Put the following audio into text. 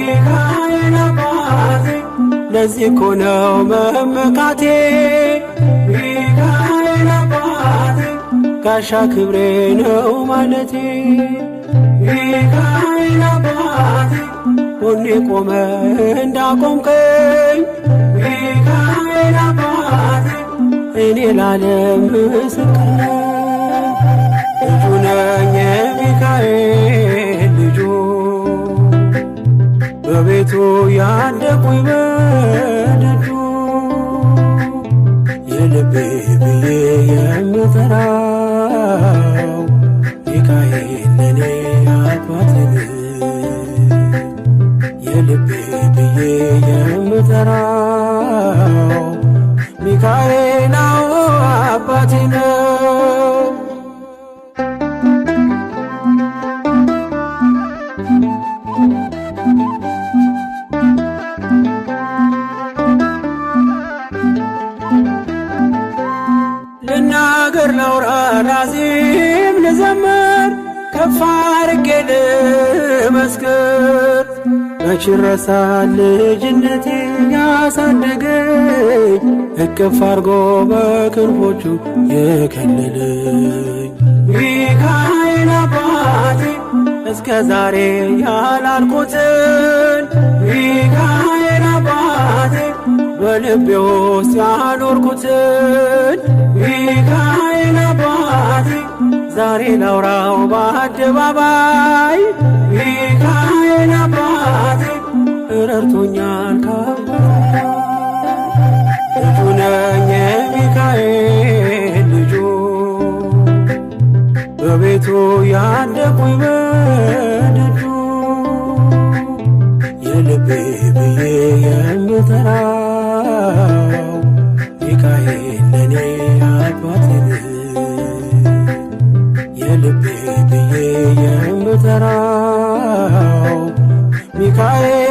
ሚካኤል አባቴ ለዚህ እኮ ነው መመካቴ። ሚካኤል አባቴ ጋሻ ክብሬ ነው ማለቴ። ሚካኤል አባቴ ጎኔ ቆመ እንዳቆምከኝ፣ ሚካኤል አባቴ እኔ ላለም ምስክር ነኝ። ልጁ ነኝ የሚካኤል ልጁ፣ በቤቱ ያደኩኝ በደጁ፣ የልቤ ብዬ የምጠራው ሚካኤል ለኔ አባቴ ነው። የልቤ ብዬ የምጠራው ሚካኤል አዎ አባቴ ነው። ልናገር ላውራ ላዜም ልዘምር ከፍ አድርጌ ልመስክር፣ መች ይረሳል ልጅነቴ ያሳደገኝ እቅፍ አድርጎ በክንፎቹ የከለለኝ ሚካኤል አባቴ እስከ ዛሬ ያላልኩትን፣ ሚካኤል አባቴ በልቤ ውስጥ ያኖርኩትን፣ ሚካኤል አባቴ ዛሬ ላውራው በአደባባይ፣ ሚካኤል አባቴ ረድቶኛል ካባት። ልጁ ነኝ የሚካኤል ልጁ፣ በቤቱ ያደኩኝ በደጁ፣ የልቤ ብዬ የምጠራው ሚካኤል ለኔ አባቴ ነው። የልቤ ብዬ የምጠራው ሚካኤል